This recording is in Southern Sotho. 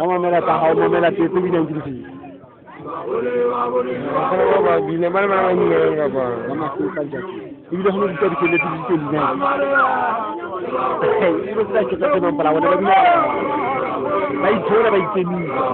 Mamela ta hao mamela te te bina ngirisi. Ba bina mala mala ni nga ba ma ko kanja. Ibile hono dita dike leti dike lina. Ibile tsa ke tsa no pala wona ba bina. Ba ithola ba ikemisa.